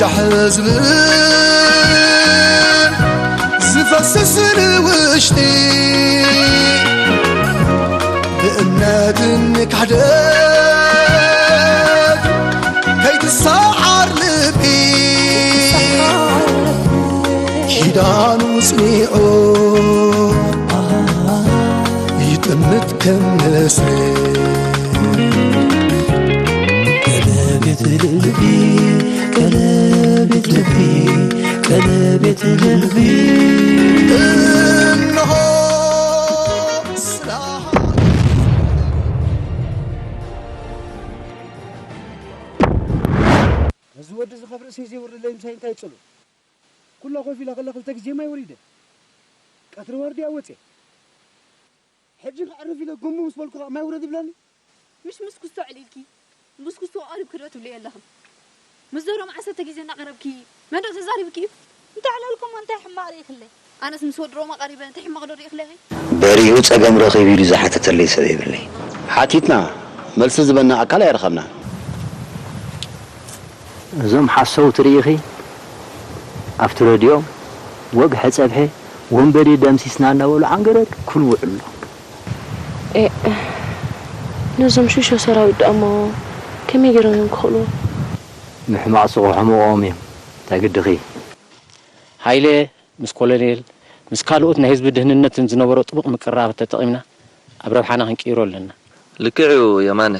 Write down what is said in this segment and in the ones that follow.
ዳሕ ዝብል ዝፈስስ ንውሽጢ ብእምነት ንካሕደት ከይትሰዓር ልቢ ኪዳኑ ጽኒዑ ይጥምት ከም ንስሪ። ቀለቤት ልቢ፣ ቀለቤት ልቢ፣ ቀለቤት ልቢ። እነሆ ስለ እዚ ወዲ እዚ ካብ ርእሰይ ዘይወርደለይ ምሳይ እንታይ ይጽሉ? ኩላ ኮፍ ኢላ ከላ ክልተ ግዜ ማይ ወሪደ። ቀትሪ ዋርድያ ወጽየ። ሕጂ ከዕርፍ ኢለ ጉሙ ምስ በልኩ ከኣ ማይ ውረድ ይብለኒ። ምሽ ምስ ኩስቶ ኣዕሊልኪ፣ ምስ ኩስቶ ቀሪብኪ ዶ ትብልዮ ኣለኽን? ምስ ደሮም ዓሰርተ ግዜ እናቐረብኪ መን ዶ ተዛሪብኪ እዩ? እንታይ ኣዕለልኩሞ፣ እንታይ ሕማቕ ርኢኽለይ? ኣነስ ምስ ወዲ ሮማ ቀሪበ እንታይ ሕማቕ ዶ ርኢኽለይ? በሪሁ ጸገም ረኺቡ ኢሉ ዝሓተተለይ ሰብ የብለይ። ሓቲትና፣ መልሲ ዝበና ኣካል ኣይረኸብናን። እዞም ሓሰውቲ ርኢኺ፣ ኣብቲ ረድዮ ወግሐ ጸብሐ ወንበዴ ደምሲስና እናበሉ ዓንገረግ ክብሉ ውዕሉ። ኤእ፣ ነዞም ሹሾ ሰራዊት ደኣሞ ከመይ ገይሮም እዮም ክኽእልዎ? ምሕማቕ ስቑ ሕሙቖም እዮም። እንታይ ግድኺ? ሃይለ ምስ ኮሎኔል፣ ምስ ካልኦት ናይ ህዝቢ ድህንነትን ዝነበሮ ጥቡቕ ምቅርራባት ተጠቒምና ኣብ ረብሓና ክንቅይሮ ኣለና። ልክዕ እዩ የማነ።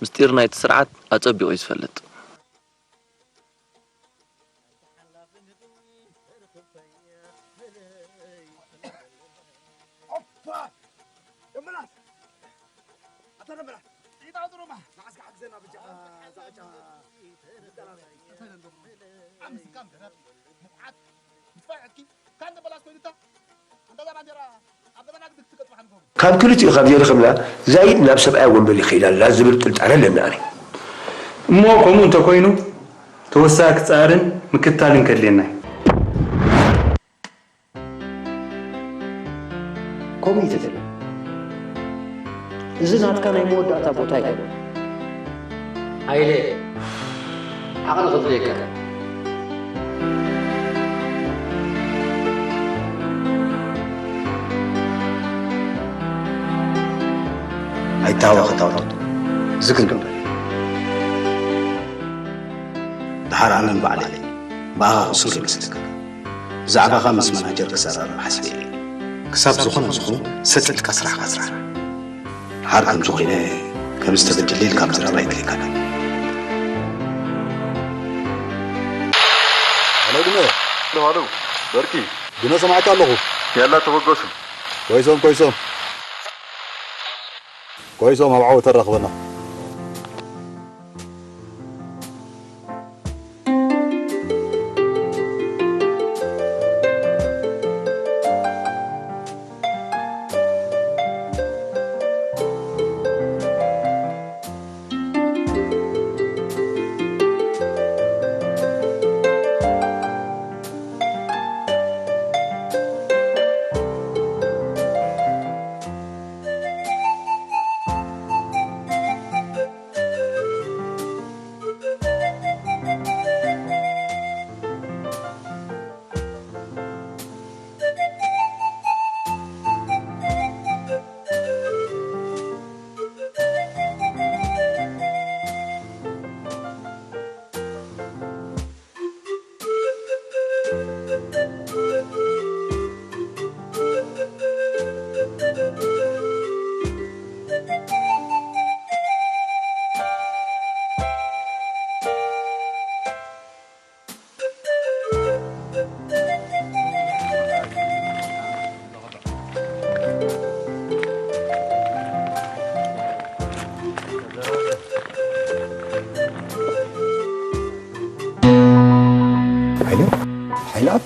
ምስጢር ናይቲ ስርዓት ኣጸቢቑ እዩ ዝፈልጥ። ካብ ክልቲኡ ካብ ዘይረኸብና ዛይድ ናብ ሰብኣያ ወንበል ይኸይድ ኣላ ዝብል ጥርጣረ ኣለኒ ኣነ። እሞ ከምኡ እንተኮይኑ ተወሳኺ ጻዕርን ምክትታልን ከድልየና እዩ። ከምኡ እዩ ተደልዩ። እዚ ናትካ ናይ መወዳእታ ቦታ እዩ። ሃይለ፣ ዓቕሊ ከድልየካ። ኣይታወኽ፣ ኣይታወኽ። ዝግ እንዶ። ደሓር ኣነ ንባዕለይ ብኣኻ ክሱር ይመስለካ። ብዛዕባኻ ምስ መናጀር ክዘራረብ ሓሲበ እየ። ክሳብ ዝኾነ ዝኾነ ሰጥ ኢልካ ስራሕካ ስራሕ። ደሓር ከምዚ ኮይነ ከም ዝተበደለ ኢልካ ምዝራብ ኣይድልየካን። ሃሎ ድነ። ሃሎ፣ ሃሎ፣ በርኪ። ድነ ሰማዕካ ኣለኹ። ያላ ተበገሱ። ኮይሶም፣ ኮይሶም። ኮይሶም ኣብ ዓወት ተራኽበና። ሓይለ፣ ሓይለ ኣብ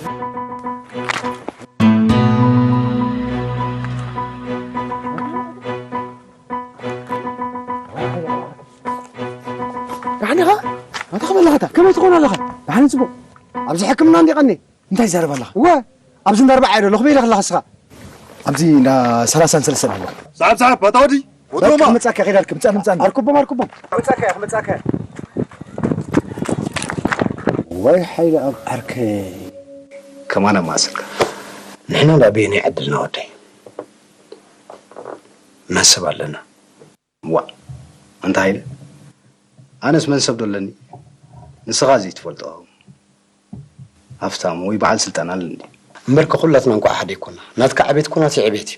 ደሓን ኢኻ? ኣታ ከመይ ኣለኻ? ከመይ ትኾን ኣለኻ? ደሓን ጽቡቕ። ኣብዚ ሕክምና እንዲ ቀኒ? እንታይ ትዛረብ ኣለኻ? እወ፣ ኣብዚ እንዳ ኣርባዓ እየ ዘሎ። ክበይ ኢለ ከለኻ እስኻ? ኣብዚ እንዳ ሰላሳን ሰለስተን ኣለኹ። ሰዓብ፣ ሰዓብ፣ ኣታ ወዲ፣ ወዲ በቃ ሮማ። ክመጻካ፣ ከይዳልክ፣ ምጻ፣ ምጻ። ኣርኩቦም፣ ኣርኩቦም። ክመጻካ፣ ክመጻካ። ወይ ሓይለ ኣብ ዓርከይ። ከማን ኣማእሰልካ። ንሕና ዳ በየናይ ዕድልና ወደይ? ነሰብ ኣለና። ዋእ፣ ኣንታ ሃይለ፣ ኣነስ መን ሰብ ዶ ኣለኒ? ንስኻ ዘይትፈልጦ ሃብታም ወይ በዓል ስልጣን ኣለኒ። እምበርከ ኩላትና እንኳዕ ሓደ ኣይኮና። ናትካ ዕቤት እኮ ናተይ ዕቤት እዩ።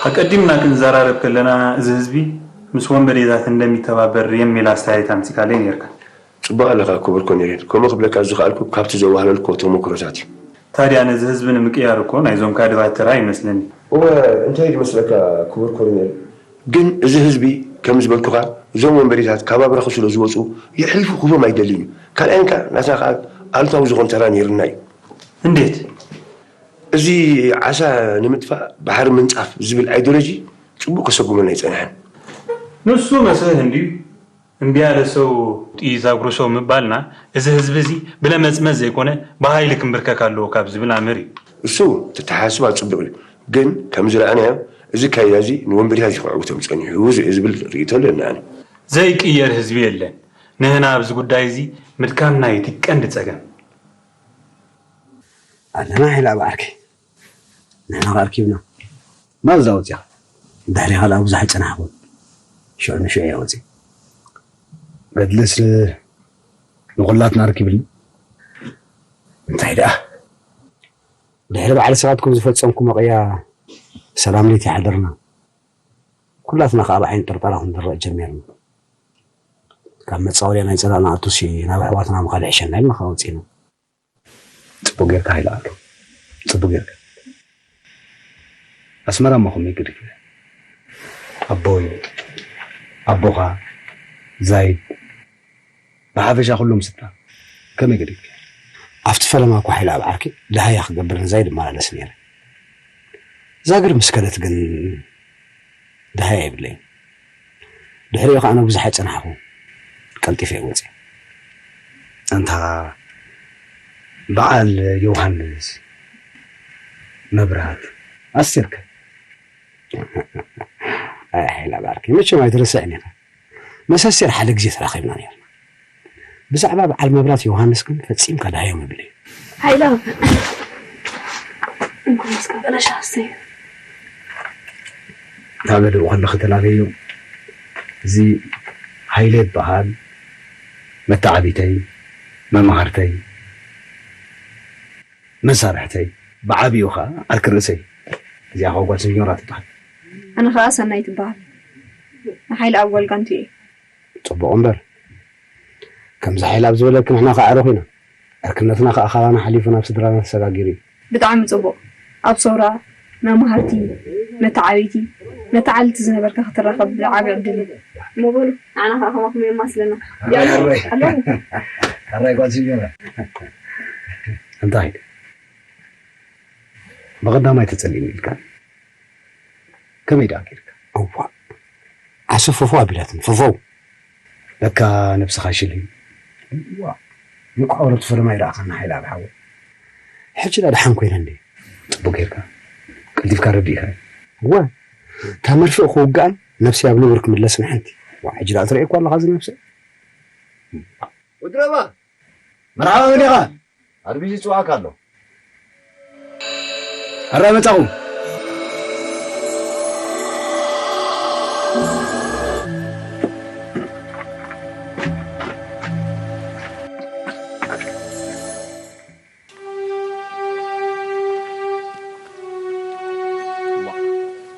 ኣቀዲምና ክንዘራረብ ከለና፣ እዚ ህዝቢ ምስ ወንበዴታት እንደሚተባበር የሚል ኣስተያየት ኣምጺእካለይ ነይርካ። ጽቡቕ ኣለኻ ክቡር ኮኔሬል። ከምኡ ክብለካ ዝኸኣልኩ ካብቲ ዘዋህለልኩዎ ተመኩሮታት እዩ። ታዲያ ነዚ ህዝቢ ንምቅያር እኮ ናይዞም ካድራት ተራ ይመስለኒ። እወ፣ እንታይ እዩ ዝመስለካ ክቡር ኮሎኔል? ግን እዚ ህዝቢ ከም ዝበልኩኻ እዞም ወንበዴታት ካብ ኣብራኹ ስለ ዝወጹ የሕሊፉ ክህቦም ኣይደልን እዩ። ካልኣይን ከኣ ናትና ከኣ ኣሉታዊ ዝኾን ተራ ነይሩና እዩ። እንዴት? እዚ ዓሳ ንምጥፋእ ባሕሪ ምንጻፍ ዝብል ኣይዲዮሎጂ ጽቡቕ ከሰጉመና ኣይጸንሐን። ንሱ መስህ እንድዩ። እምቢ ያለ ሰው ጥይት አጉርሰው ምባልና፣ እዚ ህዝቢ እዚ ብለመጽመጽ ዘይኮነ ብሃይሊ ክንብርከክ ኣለዎ ካብ ዝብል ኣምር እዩ። እሱ ተተሓሳስባ ጽቡቕ እዩ፣ ግን ከም ዝረኣናዮ እዚ ካይዳ እዚ ንወንበዴታት እዩ ከዕውቶም ጸኒሑ ዝ- ዝብል ርእይቶ ኣለኒ ኣነ። ዘይቅየር ህዝቢ የለን። ንህና ኣብዚ ጉዳይ እዚ ምድካምና እዩ እቲ ቀንዲ ጸገም። ኣለና ሓይሊ ኣብ ዓርኪ። ንሕና ከኣ ኣርኪብና። ማልዳ ወጺኻ። ድሕሪኻ ደኣ ብዙሕ ኣይጸናሕኩን። ሽዑ ንሽዑ እየ ወጺእ። ገድልስ ንኹላትና ኣርኪብልና። እንታይ ደኣ? ድሕሪ በዓል ስኻትኩም ዝፈጸምኩሞ ቅያ ሰላም ለይቲ ሓደርና። ኩላትና ከኣ ብዓይኒ ጥርጠራ ክንርእ ጀሚርና። ካብ መጻወድያ ናይ ጸላእና ኣቱሲ ናብ ኣሕዋትና ምኻድ ይሕሸና ኢልና ከኣ ወጺእና። ጽቡቅ ጌርካ ሃይለ ኣሉ። ጽቡቅ ጌርካ። ኣስመራ እሞ ከመይ ገዲፍካ? ኣቦይ፣ ኣቦኻ፣ ዛይድ፣ ብሓፈሻ ኩሎም ስድራ ከመይ ገዲፍካ? ኣብቲ ፈለማ እኮ ሓይለ ኣብ ዓርኪ ደሃያ ክገብር ንዛይድ እመላለስ ነይረ። ዛግር ምስ ከደት ግን ደሃያ የብለይን። ድሕሪኡ ከኣ ነብዙሕ ኣይጸናሕኩን። ቀልጢፈ እየ ወጺአ። ኣንታ በዓል ዮሃንስ፣ መብራት፣ ኣስቴርከ? ኣይ ሓይላ ባርኪ፣ መቸም ኣይትረስዕን ኢኻ። ምስ ኣስቴር ሓደ ግዜ ተራኺብና ነይርና። ብዛዕባ በዓል መብራት ዮሃንስ ግን ፈጺምካ ደሃዮም ይብለይ። ሓይላ፣ እንኳን እስከ በለሻ ኣስተዩ። ታበድኡ ከለኺ ተላበዮ። እዚ ሃይለ ይበሃል። መተዓቢተይ፣ መማህርተይ፣ መሳርሕተይ፣ ብዓቢኡ ኸኣ ዓርኪ ርእሰይ። እዚኣ ኸኣ ጓል ሰኞራ ትበሃል። ኣነ ኸኣ ሰናይ ትበሃል። ንሓይለ ኣብ ጓል ጋንቱ እየ። ጽቡቕ እምበር፣ ከምዚ ሓይለ ኣብ ዝበለኪ ንሕና ከኣ ኣዕሩኽ ኢና። ዕርክነትና ከኣ ካባና ሓሊፉ ናብ ስድራና ተሰጋጊሩ እዩ። ብጣዕሚ ጽቡቕ። ኣብ ሰውራ መማህርቲ፣ መተዓብይቲ፣ መተዓልቲ ዝነበርካ ክትራኸብ ዓቢ ዕድል እዩ። እሞ በሉ፣ ንዓና ከኣ ከማኹም የማስለና። ኣራይ፣ ኣራይ። ኣለዉ። ኣራይ ጓል ስዩመ። እንታይ? ብቐዳማይ ተጸሊእኒ ኢልካ? ከመይ ደኣ ጌርካ? እዋእ፣ ዓሰብ ፈፈው ኣቢላትኒ፣ ፈፈው። ለካ ነብስኻ ሽል እዩ። እዋእ፣ እንቋዕ ወረቱ ፈለማ ይረኣኻና ሓይለ ኣብ ሓወይ። ሕጂ ደኣ ደሓን ኮይነ እንዴ? ጽቡቕ ጌርካ። ቀልጢፍካ ረዲእካ። እወ፣ እታ መርፍእ ክውግኣን ነብሰይ ኣብ ንቡር ክምለስን ሓንቲ። ዋእ፣ ሕጂ ደኣ ትርእዮ እኮ ኣለኻ እዚ ነብሰይ። ወዲ ረባ፣ መርሓባ መን ኢኻ? ኣድቢስ ይጽዋዕካ ኣሎ። ኣራይ መጻኹ።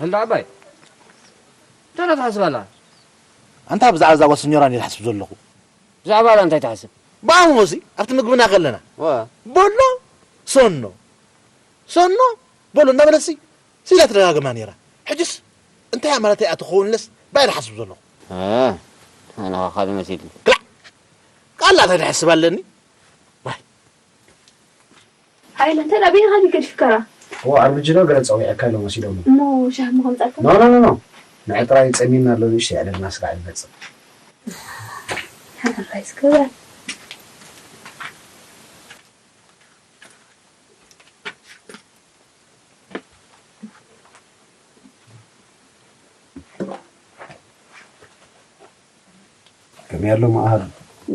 እንዳ ዓባይ፣ እንታይ ትሓስብ ኣላ? ኣንታ ብዛዕባ እዛ ጓል ሰኞራ እየ ዝሓስብ ዘለኹ። ብዛዕባ እንታይ ትሓስብ? ብኣሞሲ ኣብቲ ምግብና ከለና ዋ። በሎ ሰኖ፣ ሰኖ በሎ እናበለሲ ስኢላ ትደጋግማ ነይራ። ሕጅስ እንታይ እያ ማለተይ እያ ትኸውን ኢለስ ብኣ እየ ዝሓስብ ዘለኹ። እ፣ ኣነ ኸኣ ካልእ መሲልኒ። ክላእ! ቃላ እንታይ ዝሓስብ ኣለኒ? ዋይ። ሓይለ፣ እንታይ ደኣ በይንኻ ድዩ ገዲፍካና? እዎ፣ ዓርቢ ጅሎ ገለ ጸዊዐካ ኢሎም ወሲዶሞ። እሞ ሻሂ እሞ ከምጻልካ? ኖ፣ ኖ፣ ኖ፣ ኖ። ንዕጥራይ ጸሚምና ኣሎ፣ ንእሽተይ ዕለልና ስጋዕ ንመጽእ። ሓራይ ዝገበር። ከመይ ኣሎ መኣሃር?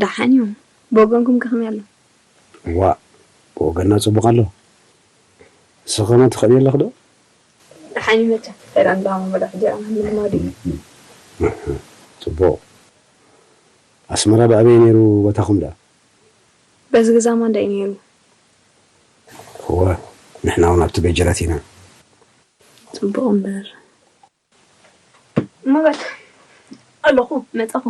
ደሓን እዮም። ብወገንኩም ከ ከመይ ኣሎ? ዋ፣ ብወገና ጽቡቕ ኣሎ። ንስኺ ከመይ ትኽእሊ ኣለኺ ዶ? ደሓን ይመቸ። ከይዳ እንዳሞ በላ ሕጂ ኣነ ምልማዱ እዩ። ጽቡቕ። ኣስመራ ብኣበይ ነይሩ ቦታኹም ደኣ? በዚ ገዛ ማንዳ እዩ ነይሩ። እወ፣ ንሕና እውን ኣብቲ ገጀራት ኢና። ጽቡቕ እምበር። እሞ በል ኣለኹ መጻኹ።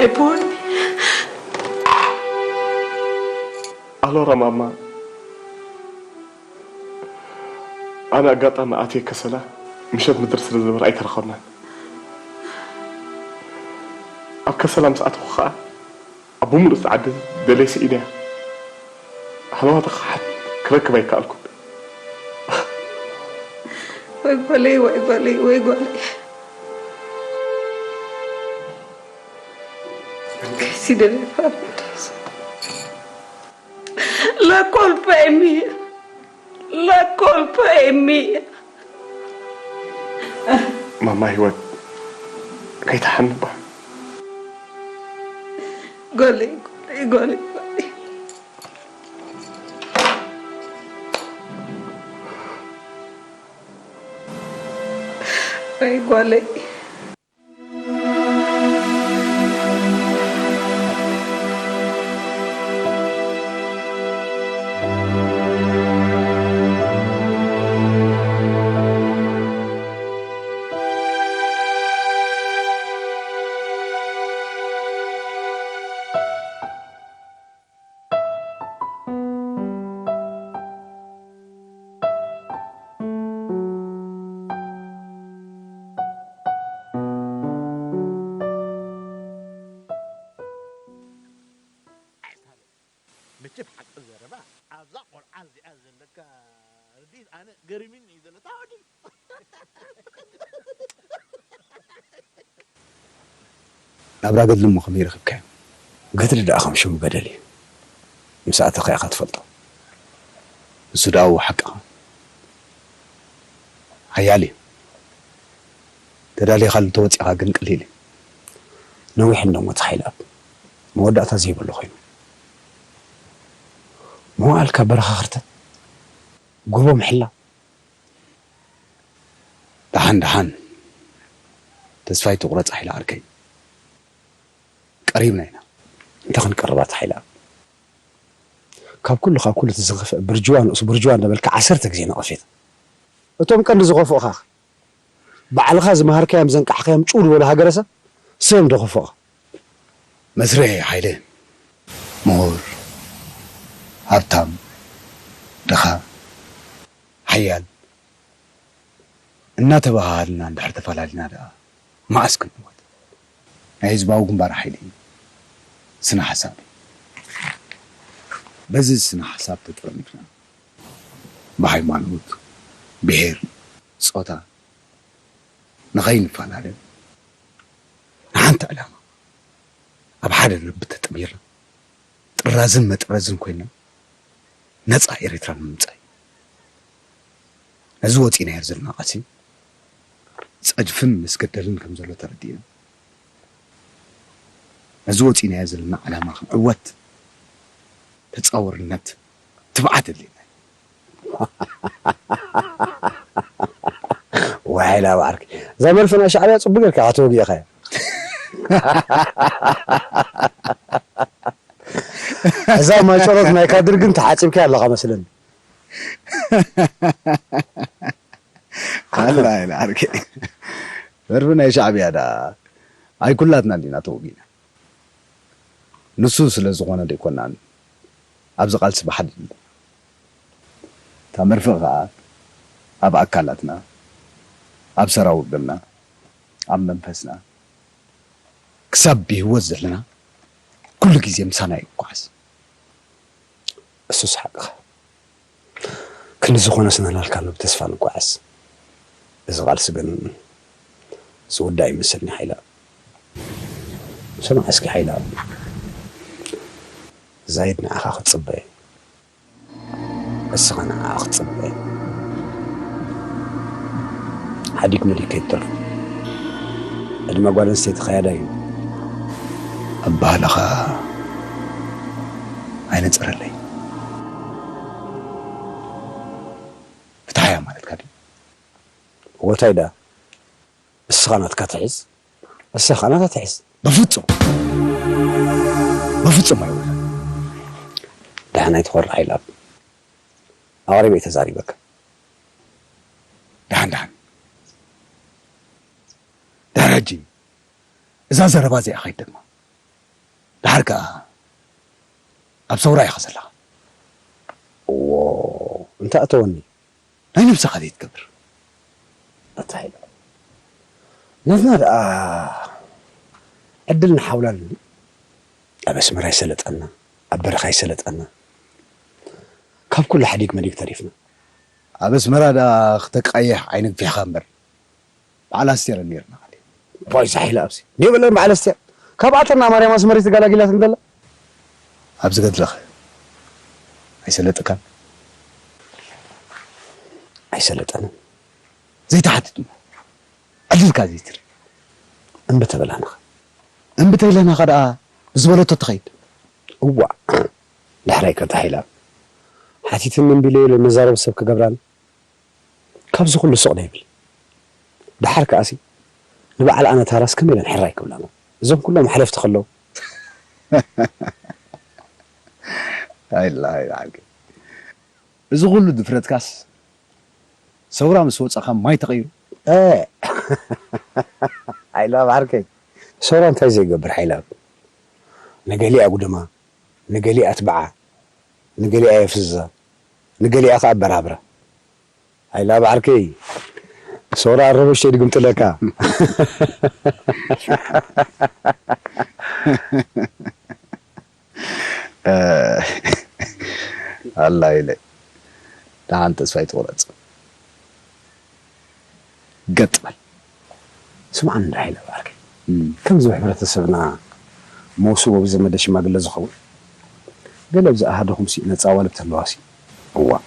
ኤቦኒ። ኣሎ ረማማ፣ ኣነ ኣጋጣሚ ኣትየ ከሰላ ምሸት ምድሪ ስለ ዝነበረ ኣይተራኸብናን። ኣብ ከሰላ ምስ ኣተኹ ኸኣ ኣብ ብምሉእ እቲ ዓዲ ደልየ ስኢነያ። ሃለዋታ ክሓት ክረክብ ኣይከኣልኩን። ወይ ጓለይ ወይ ጓለይ ወይ ጓለይ ከይሲ ደልየ ፋሚዳስ La colpa è mia. La colpa è mia. ማማ ህይወት ከይትሓንባ። ጓለይ ጓለይ ጓለይ ጓለይ ወይ ጓለይ። መቸም ሓቂ ዘረባ ኣብዛ ቆልዓ እዚኣ ዘለካ ርድኢት ኣነ ገሪምኒ እዩ ዘሎ። ታወዲ ናብራ ገድሊ እሞ ከመይ ረኺብካዮ? ገድሊ ደኣ ከም ሽሙ ገደል እዩ። ምስ ኣተኻ ኢኻ ትፈልጦ። ንሱ ደኣ እዎ ሓቅኻ። ሓያል እዩ። ተዳሊኻሉ እንተወጺእኻ ግን ቀሊል እዩ። ነዊሕ እንዶ ሞት ሓይልኣብ መወዳእታ ዘይብሉ ኮይኑ። መዋእልካ በረኻ ክርተት፣ ጎቦ ምሕላው። ደሓን ደሓን ተስፋ ኣይትቑረጽ ሓይለ ዓርከይ። ቀሪብና ኢና። እንታይ ክንቀርባ ተሓይላ? ካብ ኩሉ ካብ ኩሉ እቲ ዝኸፍእ ብርጅዋ ንኡስ ብርጅዋ እንዳበልካ ዓሰርተ ግዜ ነቐፌታ። እቶም ቀንዲ ዝኸፍኡኻ ባዕልኻ ዝመሃርካዮም ዘንቃሕካዮም ጭው ዝበሉ ሃገረሰብ ስም ዶ ከፍኡኻ? መስርሕ እዩ ሓይለ። ምሁር፣ ሃብታም፣ ድኻ፣ ሓያል እናተበሃሃልና እንድሕር ተፈላሊና ደኣ መዓስ ክንዕወት? ናይ ህዝባዊ ግንባር ሓይሊ ስነ ሓሳብ እዩ። በዚ ስነ ሓሳብ ተጠርኒፍና ብሃይማኖት፣ ብሄር፣ ጾታ ንኸይንፈላለ ንሓንቲ ዕላማ ኣብ ሓደ ልቢ ተጠሚርና ጥራዝን መጥረዝን ኮይና ነጻ ኤርትራ ንምምጻእ እዩ። ነዚ ወጺእናዮ ዘለና ቃልሲ ጸድፍን መስገደልን ከም ዘሎ ተረዲእና ነዚ ወጺእናዮ ዘለና ዕላማ ክንዕወት ተጻወርነት ትብዓት ኣድልየና እዩ። ዋይ ላብ ዓርኪ እዛ መልፊ ናይ ሻዕብያ ጽቡቅ ጌርካ ኢኻ ተወጊእኻያ። እዛ ማይጨሎት ናይ ካድር ግን ተሓጺብካያ ኣለኻ መስለኒ። ኣላ ኢለ ዓርከይ መርፊ ናይ ሻዕብያ ደኣ ኣይኩላትና እንዲና ተወጊእና። ንሱ ስለ ዝኾነ ደይኮናን ኣብዚ ቃልሲ ብሓደ ዘለና። እታ መርፍእ ኸኣ ኣብ ኣካላትና፣ ኣብ ሰራውር ደምና፣ ኣብ መንፈስና ክሳብ ብህይወት ዘለና ኩሉ ግዜ ምሳና እዩ ክጓዓዝ። እሱስ ሓቅኻ። ክንዲ ዝኾነስ ንህላልካ ኣሎ ብተስፋ ንጓዓዝ። እዚ ቃልሲ ግን ዝውዳእ ይመስለኒ ሓይላ። ስማዕ እስኪ ሓይላ፣ ዛይድ ንዓኻ ክትጽበ፣ እስኻ ንዓኣ ክትጽበ። ሓዲግ መዲግ ከይትተርፉ። ዕድመ ጓል ኣንስተይቲ ኸያዳ እዩ። ኣባህላኻ ኣይነጸረለይ። ፍትሓያ ማለትካ ድዩ? ወታይ ደኣ እስኻ ናትካ ትሕዝ፣ እሳ ኸኣ ናታ ትሕዝ። በፍጹም፣ በፍጹም ኣይውዕልን። ደሓን ኣይትኾርዕ ኢላ ኣቕሪበ እየ ተዛሪበካ። ደሓን፣ ደሓን። ድሕሪ ሕጂ እዛ ዘረባ እዚኣ ከይትደግማ። ደሓር ከኣ ኣብ ሰውራ ኢኻ ዘለኻ። እዎ፣ እንተ ኣተወኒ። ናይ ነብስኻ ዘይትገብር። ኣታ ሓይሉ። ናትና ደኣ ዕድል ንሓውላል። ኣብ ኣስመራ ይሰለጠና፣ ኣብ በረኻ ይሰለጠና። ካብ ኩሉ ሓዲግ መዲግ ተሪፍና። ኣብ ኣስመራ ደኣ ክተቃይሕ ዓይኒ ግፊሕኻ እምበር። በዓል ኣስቴር ነይርና። ዋይ፣ ዛሒላ ኣብዚ። ደይ በለን በዓል ኣስቴር። ካብ ዓተርና ማርያም ኣስመሪት ተጋላጊላት እንደላ። ኣብዚ ገድለኸ ኣይሰለጠካን? ኣይሰለጠንን። ዘይትሓትት እሞ። ዕድልካ ዘይትርኢ። እምቢ ተበላናኻ። እምቢ ተይለናኻ ደኣ ብዝበለቶ ትኸይድ። እዋእ፣ ዳሕራይ ከ ተሓይላ። ሓቲትኒ እምቢ ኢለ ኢለ መዛረቢ ሰብ ክገብራኒ። ካብዚ ኩሉ ስቕ ዶ ይብል? ደሓር ከኣሲ ንበዓል ኣነ ታራስ ከመይ ኢለን ሕራይ ክብላ? እዞም ኩሎም ሓለፍቲ ከለዉ። ኣይላ፣ ኣይላ፣ ዓርኪ። እዚ ኩሉ ድፍረትካስ ሰውራ ምስ ወጸኻ ማይ ተቐይሩ? እ፣ ሓይላ ዓርከይ። ሰውራ እንታይ ዘይገብር ሓይላ? ንገሊኣ ጉድማ፣ ንገሊኣ ኣትብዓ፣ ንገሊኣ የፍዝዛ፣ ንገሊኣ ከኣ ኣበራብራ። ሓይላ ዓርከይ። ሰውራ ኣረበሽተይ ድግምጥለካ። እ፣ ኣላ ኢለ። ደሓን ተስፋ ኣይትቑረጽ። ገጥ በል። ስምዓኒ እንዳ ሓይለ ዓርከይ። እም። ከምዚ ኣብ ሕብረተሰብና መውስቦ ብዘመደ ሽማግለ ዝኸውን ገለ ብዝኣሃደኹምሲ ነጻ ኣዋልድ ተለዋሲ። እዋእ፣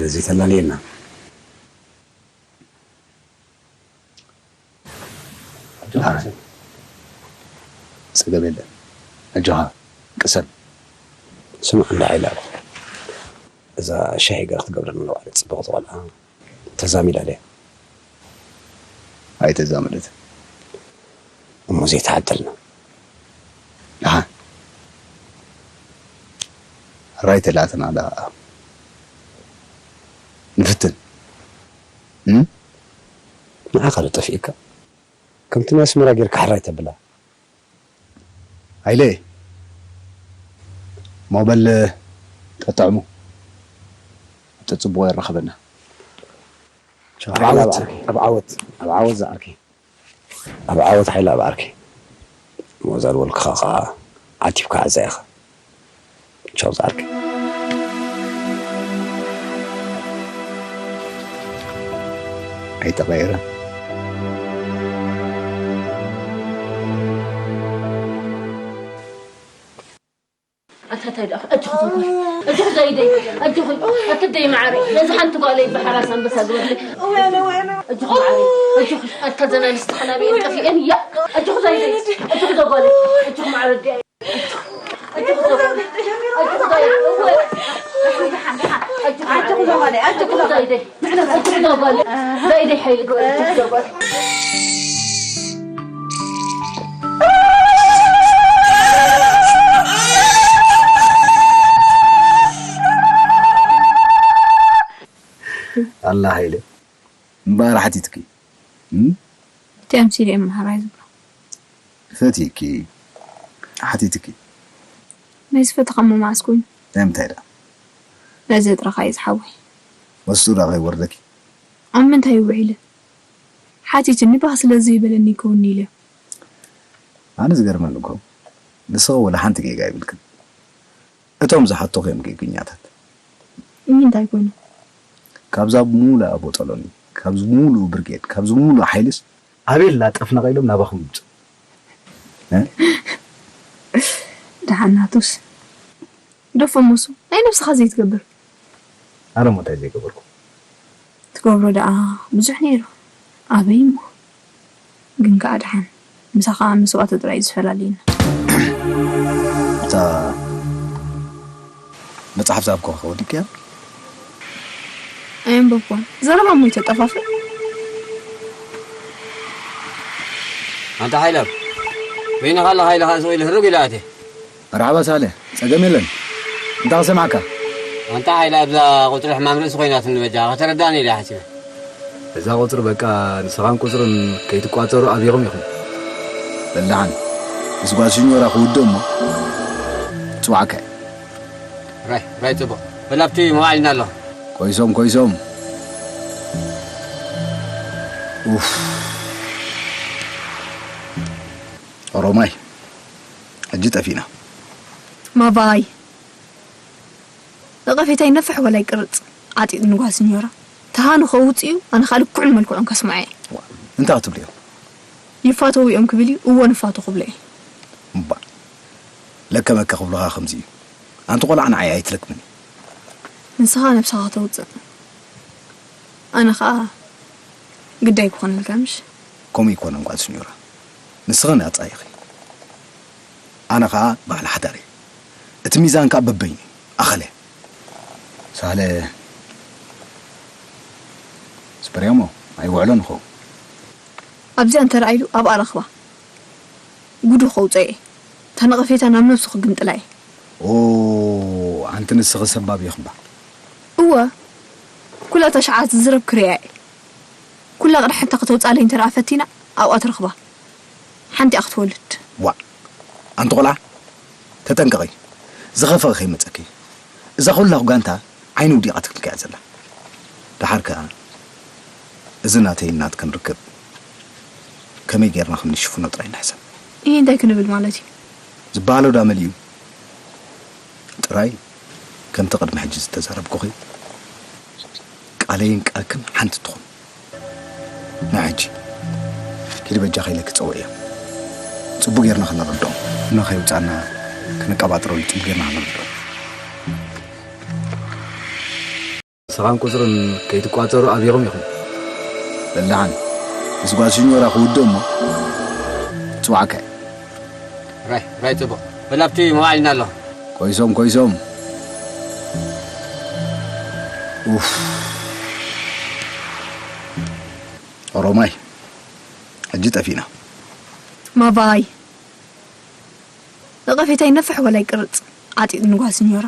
እዚ ተላለየና። ኣጆኻ። ጸገም የለን። ኣጆኻ፣ ቅሰን። ስማዕ እንዳ ሓይላ፣ እዛ ሻሂ ገለ ክትገብረልና ኣለዋ፣ ጽብቕቲ ቆልዓ ተዛሚዳ ድያ? ኣይተዛመደትን። እሞ ዘይተዓደልና። ደሓን። ራይ ተላትና ደኣ ንፍትን። እም? ንዓኻ ዶ ጠፊእካ? ከምቲ ናይ ኣስመራ ጌርካ ሕራይ ተብላ። ሃይለ፣ ሞበል ጠጥዕሙ። ኣብቲ ጽቡቕ የራኽበና። ቻው። ኣብ ዓወት፣ ኣብ ዓወት፣ ኣብ ዓወት ዝዓርከይ። ኣብ ዓወት ሓይለ ኣብ ዓርከይ። ሞዛ ዝበልኩኻ ኸዓ ዓቲብካ ዓዛ ኢኻ። ቻው ዝዓርከይ። ኣይተቐየረን። ኣታ እንታይ ደኣ? ኣጆኺ ዘጓል፣ ኣጆኺ ዘይደይ፣ ኣጆኺ፣ ኣታ ደይ መዓረይ፣ ነዚ ሓንቲ ጓለይ ብሓራስ ኣንበሳ ግበርለይ። ኣጆኺ መዓረይ፣ ኣጆኺ፣ ኣታ ዘን ኣንስቲ ኸናብየን ጠፊኤን እያ። ኣጆኺ ዘይደይ፣ ኣጆኺ ዘጓለይ፣ ኣጆኺ መዓረይ ኣዲኣ። ኣላ ሃይለ እምበኣር ሓቲትኪ። እም? እቲ ኣምሲለ እየ መሃራይ ዝብሎ። ፈትይኪ፣ ሓቲትኪ። ናይ ዝፈተኻ እሞ መዓስ ኮይኑ? ናይ ምንታይ ደኣ? ነዚ ጥራኻ እዩ ዝሓወይ። ወስዱ ደኣ ከይወርደኪ። ኣብ ምንታይ ውዒለ? ሓቲትኒ ባህ ስለ ዘይበለኒ ይከውንኒ ኢለ። ኣነ ዝገርመኒ እኮ፣ ንስኺ ወላ ሓንቲ ጌጋ የብልክን። እቶም ዝሓቶኺ እዮም ጌግኛታት። እኒ እንታይ ኮይኑ? ካብዛ ብምሉኣ ቦጠሎኒ፣ ካብዚ ሙሉእ ብርጌድ፣ ካብዚ ሙሉእ ሓይልስ ኣበይ ላጠፍና ኢሎም ናባኹም ይምፁ። እ? ደሓናቱስ ደፈሙሱ ናይ ነብስኻ ዘይትገብር። ኣረ ሞታይ ዘይገበርኩ። ትገብሮ ደኣ ብዙሕ ነይሩ። ኣበይ እሞ ግን ከኣ ደሓን ምሳኻ ምስዋእቲ ጥራይ እዩ ዝፈላልየና። እታ መጽሓፍ ዝሃብኩኻ ከ ወዲቅያ? ኣየንበብኩን። ዘረባ እሞ ይተጠፋፍእ። ኣንታ ሓይሎም በይንኻ ኣለኻ ኢለ ኸዓ ስቕ ኢለ ህርግ ኢለ ኣትየ። መርሓባ ሳሌ፣ ጸገም የለን። እንታይ ክሰምዓካ? ኣንታ ሓይለ ኣብዛ ቁጽሪ ሕማም ርእሲ ኮይናትኒ በጃኻ ከተረድኣኒ ኢለ እየ ሓሲበ። እዛ ቁጽሪ በቃ ንስኻን ቁጽርን ከይትቋጸሩ ኣቢኹም ኢኹም። በል ደሓን ምስ ጓል ሲኞራ ክውድእ እሞ ክጽውዓካ እየ። ራይ ራይ ጽቡቕ በል ኣብቲ መዋዒልና ኣለኹ። ኮይሶም ኮይሶም። ኡፍ ኦሮማይ። ሕጂ ጠፊእና። ማባይ ነቐፌታይ ነፍሕ ወላ ይቅርጽ ዓጢጥ ንጓል ስኞራ ተሃኑ ከውጽ እዩ ኣነ ካልእ ኩዕን መልክዑን ከስምዖ እየ። እንታይ ክትብልዮ? ይፋተው እዮም ክብል እዩ እወ ንፋቶ ክብሎ እየ። እባ ለከ መከ ክብሉኻ ከምዚ እዩ። ኣንቲ ቆልዓ ንዓይ ኣይትለክምን እዩ። ንስኻ ነብስኻ ተውጽእ ኣነ ኸኣ ግዳይ ክኾነልካ ምሽ? ከምኡ ይኮነን ጓል ስኞራ ንስኺ ናጻ ኢኺ። ኣነ ኸኣ በዓል ሓዳር እየ። እቲ ሚዛን ከኣ በበይኑ እዩ። ኣኸለ። ሳለ ስፐርያሞ ኣይውዕሎን ይኸውን። ኣብዚኣ እንተረኣይሉ ኣብኣ ረኽባ ጉዱ ከውፅኦ እየ። እታ ነቐፌታ ናብ ነብሱ ክግምጥላ እየ። ኦ ኣንቲ ንስኺ ሰባብ ኢኺ እባ። እወ ኩላ እታ ሸዓት ዝረብ ክርእያ እየ። ኩላ ቅድሓታ ከተውፅኣለይ እንተ ደኣ ፈቲና ኣብኣ ትረኽባ። ሓንቲ እያ ክትወልድ። ዋእ ኣንቲ ቆልዓ ተጠንቀቒ ዝኸፈ ከይመፀኪ። እዛ ኩላ ጋንታ ዓይኒ ውዲቓትልካ እያ ዘላ። ደሓር ከኣ እዚ ናተይን ናትክን ርክብ ከመይ ጌርና ከም ንሽፍኖ ጥራይ ንሕሰብ። እሂ እንታይ ክንብል ማለት እዩ? ዝበሃሎ ዳ መሊኡ? ጥራይ ከምቲ ቅድሚ ሕጂ ዝተዛረብኩኺ ቃለይን ቃልክን ሓንቲ ትኹን። ንዓ ሕጂ ኪዲ በጃኺ ኢለኪ ጸውዕዮም። ጽቡቕ ጌርና ከነረድኦም። ንኸይውጻና ከነቀባጥረሉ ጽቡቕ ጌርና ከነረድኦም። ንስኻን ቁጽርን ከይትቋጸሩ ኣቢኹም ኢኹም። በል ደሓን ምስ ጓል ሲኞራ ክውድእ እሞ ክጽውዓካ እየ። ራይ ራይ ጽቡቕ በል ኣብቲ መዋዒልና ኣለኹ። ኮይሶም ኮይሶም ኡፍ ኦሮማይ ሕጂ ጠፊእና። ማባይ ነቐፌታይ ነፍሕ ወላ ይቅርጽ ዓጢጥ ንጓል ሲኞራ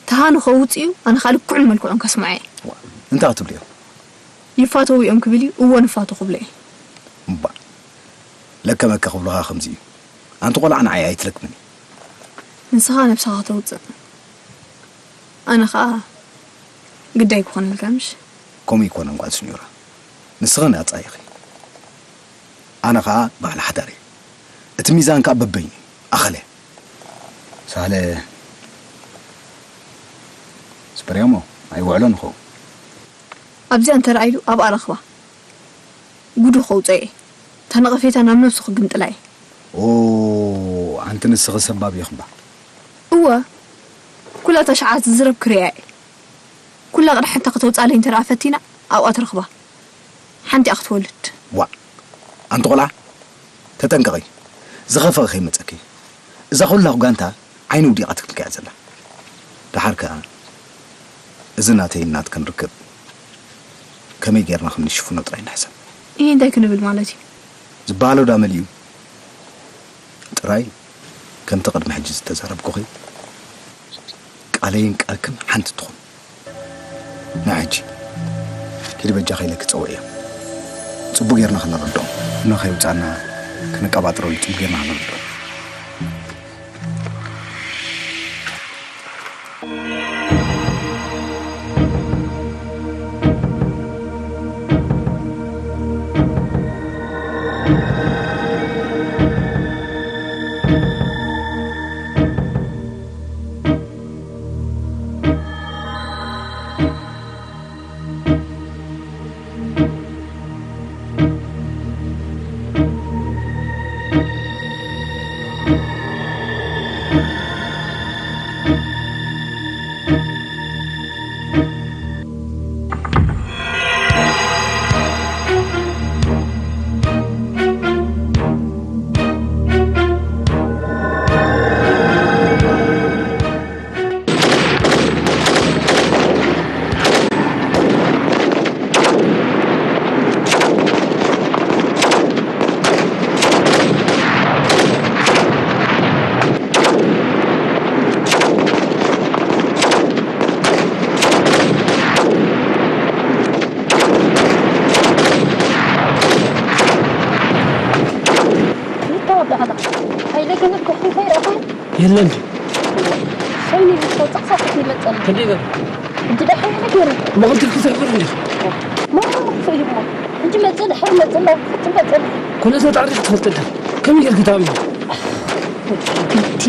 ተሃኑ ከውጽ እዩ ኣነ ካልእ ኩዕን መልክዑን ከስምዖ እየ። እንታይ ክትብልዮ? ይፋተው እዮም ክብል እዩ እወ ንፋቶ ክብሎ እየ። እባ ለከ መከ ክብሉኻ ከምዚ እዩ። ኣንቲ ቆልዓ ንዓይ ኣይትለክምን እዩ። ንስኻ ነብስኻ ከተውፅእ ኣነ ኸዓ ግዳይ ክኾነልካ ምሽ? ከምኡ ይኮነን ጓል ስኞራ ንስኺ ናጻ ኢኺ ኣነ ኸዓ በዓል ሓዳር እየ እቲ ሚዛን ከኣ በበይኑ ኣኸለ ሳለ ስፐርያሞ ኣይውዕሎን ይኸውን ኣብዚኣ እንተረኣይሉ ኣብኣ ረኽባ ጉዱ ከውፅኦ እየ እታ ነቐፌታ ናብ ነብሱ ክግምጥላ እየ። ኦ ኣንቲ ንስኺ ሰባብ ኢኺ እባ። እወ ኩላ እታ ሸዓት ዝረብ ክርእያ እየ። ኩላ ቅድሓታ ከተውፅኣለይ እንተ ደኣ ፈቲና ኣብኣ ትረኽባ። ሓንቲ እያ ክትወልድ። ዋእ ኣንቲ ቆልዓ ተጠንቀቒ ዝኸፍአ ከይመፀኪ። እዛ ኩላ ጋንታ ዓይኒ ውዲቓትልኪ እያ ዘላ። ደሓር ከኣ እዚ ናተይን ናትክን ርክብ ከመይ ጌርና ከም ንሽፍኖ ጥራይ ንሕሰብ። እሂ እንታይ ክንብል ማለት እዩ? ዝበሃሎ ዳ መሊኡ። ጥራይ ከምቲ ቅድሚ ሕጂ ዝተዛረብኩኺ ቃለይን ቃልክን ሓንቲ ትኹን። ንዓ ሕጂ ኪዲ በጃኺ ኢለ ክጸውዕ እየ። ጽቡቕ ጌርና ከነረድኦም። ንኸይውጻና ከነቀባጥረሉ ጽቡቕ ጌርና ከነረድኦም። የለን ድዩ? ሸይኒ ዝተወፅእ ክሳብ ሕጂ ይመፀና። ክንደይ ገር? እንጂ ደሓን ነገር። መቕልቲ ክትሕብር እንዲ? ማ ክፍእ እዩ እሞ። እንጂ መፅእ ድሕር መፅእ እንዳልኩ ክትመፀና። ኩነታት ኣሪኽ ትፈልጥ እንዲ? ከመይ ጌርክ ትኣምኒ? ግዲ።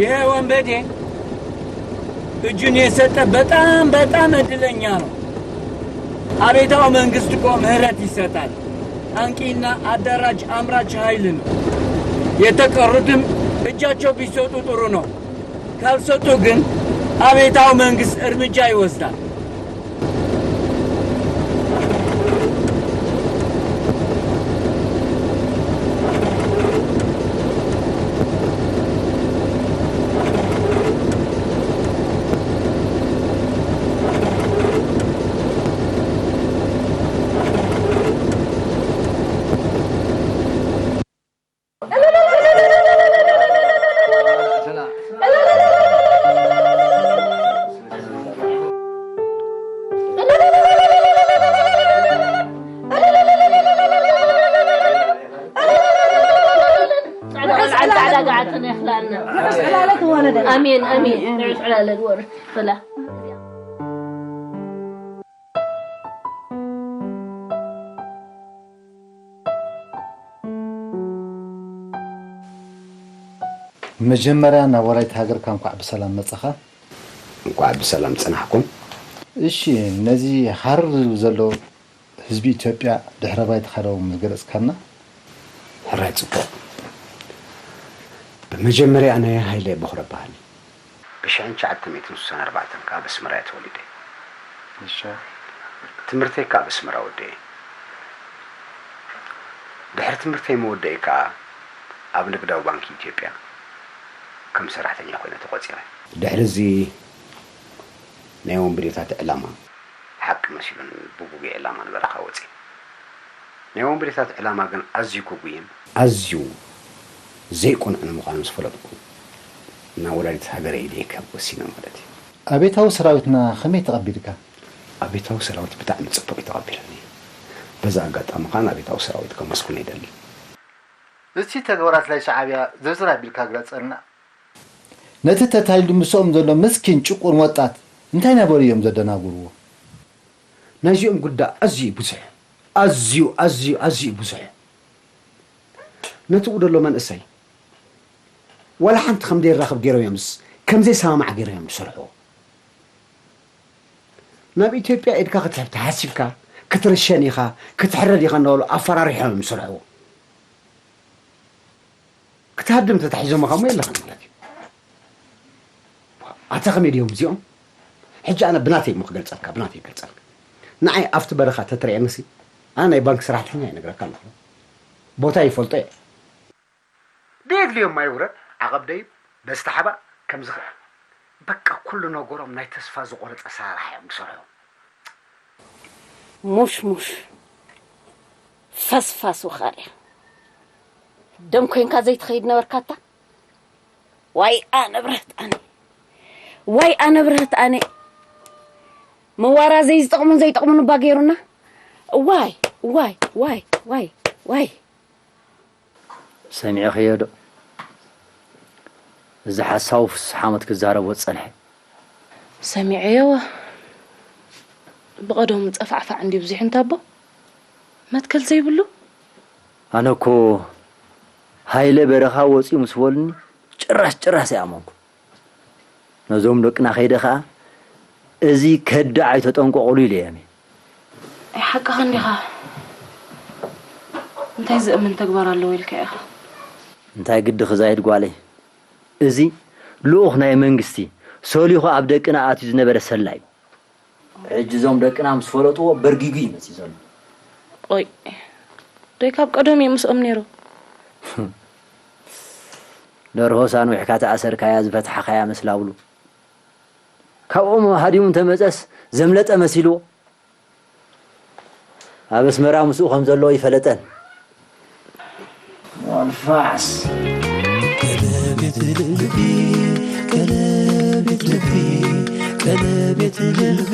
ይሄ ወንበዴ እጁን የሰጠ በጣም በጣም እድለኛ ነው። አቤታው መንግስት እኮ ምህረት ይሰጣል። አንቂና አደራጅ አምራች ኃይል ነው። የተቀሩትም እጃቸው ቢሰጡ ጥሩ ነው። ካልሰጡ ግን አቤታው መንግስት እርምጃ ይወስዳል። ጻዕዳ ቆልዓ ጻዕዳ ገዓትን የኽላልና። ኣሜን ኣሜን። ንዑስ ዕላለ ወር ፍላ። መጀመርያ ናብ ወላይታ ሃገርካ እንኳዕ ብሰላም መጻኻ። እንኳዕ ብሰላም ጸናሕኩም። እሺ፣ ነዚ ሃርር ዝብል ዘሎ ህዝቢ ኢትዮጵያ ድሕረ ባይታኻ ዶ ምገለጽካና? ሕራይ ጽቡቕ። ብመጀመርያ ኣነ ሃይለ በኹረ እበሃል። ብሽሕን ትሽዓተ ሚእትን ስሳን ኣርባዕተን ከኣ ኣብ ኣስመራ እየ ተወሊደ። እሺ። ትምህርተይ ከኣ ኣብ ኣስመራ ወዲኤ። ድሕሪ ትምህርተይ መወደኢ ከኣ ኣብ ንግዳዊ ባንኪ ኢትዮጵያ ከም ሰራሕተኛ ኮይነ ተቖጺረ። ድሕሪ እዚ ናይ ወንበዴታት ዕላማ ሓቂ መሲሉን ብጉጉይ ዕላማ ንበረኻ ወጺኤ። ናይ ወንበዴታት ዕላማ ግን ኣዝዩ ግጉይን ኣዝዩ ዘይቅኑዕን ምዃኑ ምስ ፈለጥኩ፣ ናብ ወላዲት ሃገረይ ኢደይ ክህብ ወሲነ ማለት እዩ። ኣቤታዊ ሰራዊትና ከመይ ተቐቢልካ? ኣቤታዊ ሰራዊት ብጣዕሚ ጽቡቕ እዩ ተቐቢሉኒ። በዚ ኣጋጣሚ ከኣ ንኣቤታዊ ሰራዊት ከመስግኖ ይደሊ። እስቲ ተግባራት ናይ ሻዕብያ ዝርዝር ኣቢልካ ግለጸልና። ነቲ ተታሊሉ ምስኦም ዘሎ ምስኪን ጭቁን ወጣት እንታይ ነበሩ እዮም ዘደናግርዎ? ናይዚኦም ጉዳይ ኣዝዩ እዩ ብዙሕ። ኣዝዩ፣ ኣዝዩ፣ ኣዝዩ እዩ ብዙሕ። ነቲ ብኡ ዘሎ መንእሰይ ዋላ ሓንቲ ከም ዘይራኸብ ገይሮም እዮም ስ-፣ ከም ዘይሰማማዕ ገይሮም እዮም ዝሰርሕዎ። ናብ ኢትዮጵያ ኢድካ ክትሕብ ተሓሲብካ፣ ክትርሸን ኢኻ፣ ክትሕረድ ኢኻ እናበሉ ኣፈራሪሖም እዮም ዝሰርሕዎ። ክትሃድም ተታሒዞም እሞ የለኻን ማለት እዩ። ኣታ ከመይ ድዮም እዚኦም? ሕጂ ኣነ ብናተይ እሞ ክገልጸልካ፣ ብናተይ ክገልጸልካ። ንዓይ ኣብቲ በረኻ ተትርእየኒሲ፣ ኣነ ናይ ባንክ ሰራሕተኛ እየ፣ እነግረካ ኣለኹ። ቦታ ይፈልጦ እየ። ደየድልዮም ማይ ውረድ፣ ዓቐብ ደይብ፣ በዚ ተሓባእ፣ ከምዚ ኸ-፣ በቃ ኩሉ ነገሮም ናይ ተስፋ ዝቖረጸ ኣሰራርሓ እዮም ዝሰርሑ። ሙሽ ሙሽ ፈስፋስ ውኻርያ ደም ኮይንካ ዘይትኸይድ ነበርካታ። ዋይ ኣነ ብረህት ኣነ፣ ዋይ ኣነ ብረህት ኣነ። መዋራ ዘይዝጠቕሙን ዘይጠቕሙን እባ ገይሩና። ዋይ ዋይ ዋይ ዋይ ዋይ። ሰሚዕኽዮ ዶ? እዚ ሓሳዊ ፍስሓ ሞት ክዛረቦ ዝጸንሐ። ሰሚዐዮ። ብቐደሙ ጸፋዕፋዕ እንዲ ብዙሕ እንታቦ መትከል ዘይብሉ። ኣነ እኮ ሃይለ በረኻ ወፂኡ ምስ በሉኒ ጭራሽ ጭራሽ ኣይኣመንኩ። ነዞም ደቅና ከይደ ኸዓ እዚ ከዳዕ ኣይተጠንቀቑሉ ኢለ እየ። ኣይ ሓቅኻ እንዲኻ። እንታይ ዝእምን ተግባር ኣለዎ ኢልካ ኢኻ? እንታይ ግድኺ ዛይድ ጓለይ? እዚ ልኡኽ ናይ መንግስቲ ሰሊኹ ኣብ ደቅና ኣትዩ ዝነበረ ሰላይ። ሕጂ እዞም ደቅና ምስ ፈለጥዎ በርጊጉ እዩ መፂኡ ዘሎ። ቆይ፣ ዶይ ካብ ቀደም እየ ምስኦም ነይሩ። ደርሆ ሳንዊሕካ ተኣሰርካያ ዝፈትሓኻያ መስላብሉ። ካብኦም ሃዲሙ እንተመፀስ ዘምለጠ መሲልዎ። ኣብ ኣስመራ ምስኡ ከም ዘሎ ይፈለጠን። ዋልፋዕስ። ቀለቤት ልቢ፣ ቀለቤት ልቢ፣ ቀለቤት ልቢ።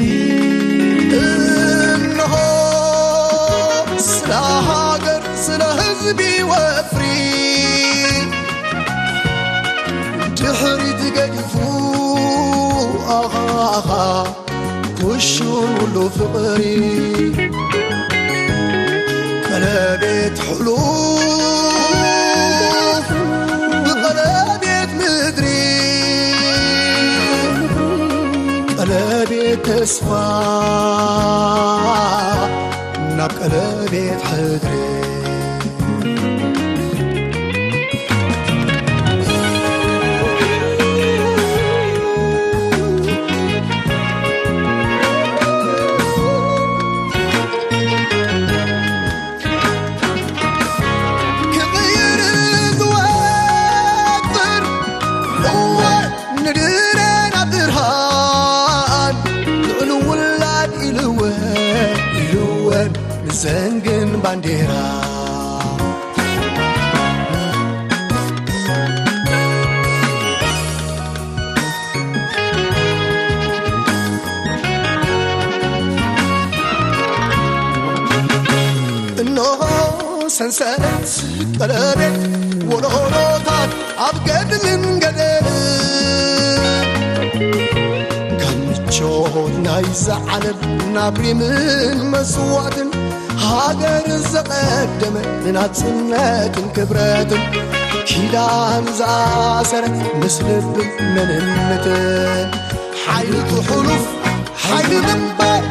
እንሆ ስለ ሃገር፣ ስለ ህዝቢ ወፍሪ ድሕሪት ገዲፉ ኣኻ፣ ኣኻ። ኩሹን ሁሉ ፍቕሪ ቀለቤት ሕሉፍ ብቐለቤት ምድሪ ቀለቤት ተስፋ ናብ ቀለቤት ሕድሪ። ክቕይር ዝወጥር እወ ንድረና ብርሃን ልዕሊ ውላድ ኢልወን ኢልወን ንዘንግን ባንዴራ። እንሆ ሰንሰለት ቀለቤት ወለሎታት ኣብ ገድልን ገደልን ካብ ምቾት ናይዛ ዓለም ናብ ሪምን መስዋእትን ሃገር ዘቐደመ ንናጽነትን ክብረትን ኪዳን ዝኣሰረ ምስ ልብን መንነትን ሓይሊ ሕሉፍ ሓይሊ ምንባር